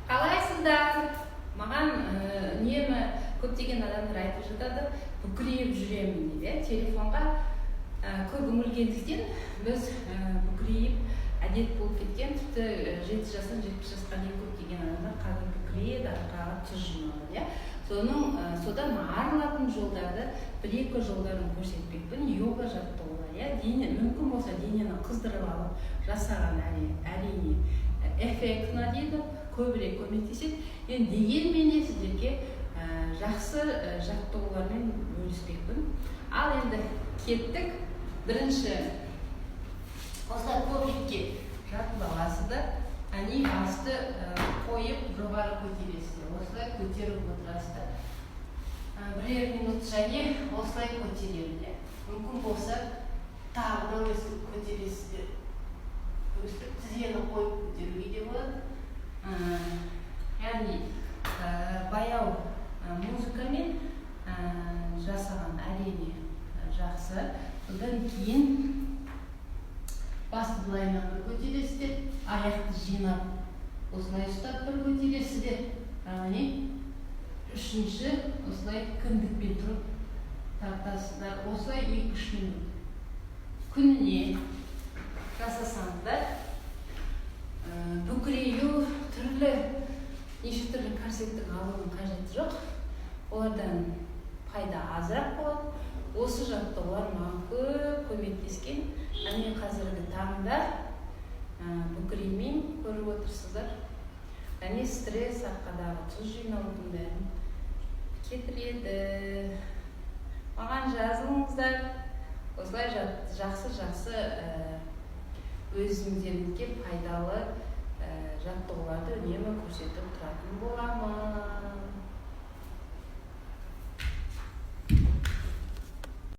Қалайсыздар? Маған үнемі көптеген адамдар айтып жатады, бүкірейіп жүремін дейді, иә. Телефонға көп үңілгендіктен біз бүкірейіп, әдет болып кеткен. Тіпті 7 жастан 70 жасқа дейін көптеген адамдар қазір бүкірейеді, арқаға тұз жиналады, иә. Соның содан арылатын жолдарды, бір екі жолдарын көрсетпекпін. Йога жаттығулар, иә. Дене, мүмкін болса, денені қыздырып алып жасаған, әрине, эффектно дейді, көбірек көмектеседі. Енді дегенмен де сіздерге жақсы жаттығулармен бөліспекпін. Ал енді кеттік. Бірінші, осылай коврикке жатып аласыздар, әне, басты қойып, жоғары көтересіздер, осылай көтеріп отырасыздар бірер минут және осылай көтеремін, иә. Мүмкін болса, тағы да өстіп көтересіздер, өстіп тізені қойып көтеруге де болады. Яғни баяу музыкамен жасаған, әрине, жақсы. Содан кейін басты былайынан бір көтересіздер, аяқты жинап, осылай ұстап бір көтересіздер. Яғни үшінші, осылай кіндікпен тұрып тартасыздар. Осылай 2-3 минут күніне жасасаңыздар, бүкірею, түрлі, неше түрлі корсеттің алудың қажеті жоқ, олардан пайда азырақ болады. Осы жаттығулар маған көп көмектескен. Әне, қазіргі таңда бүкіреймеймін, көріп отырсыздар. Және стресс, арқадағы тұз жинаудың бәрін кетіреді. Маған жазылыңыздар. Осылай жақсы жақсы өзіңдеріңізге пайдалы жаттығуларды үнемі көрсетіп тұратын боламын.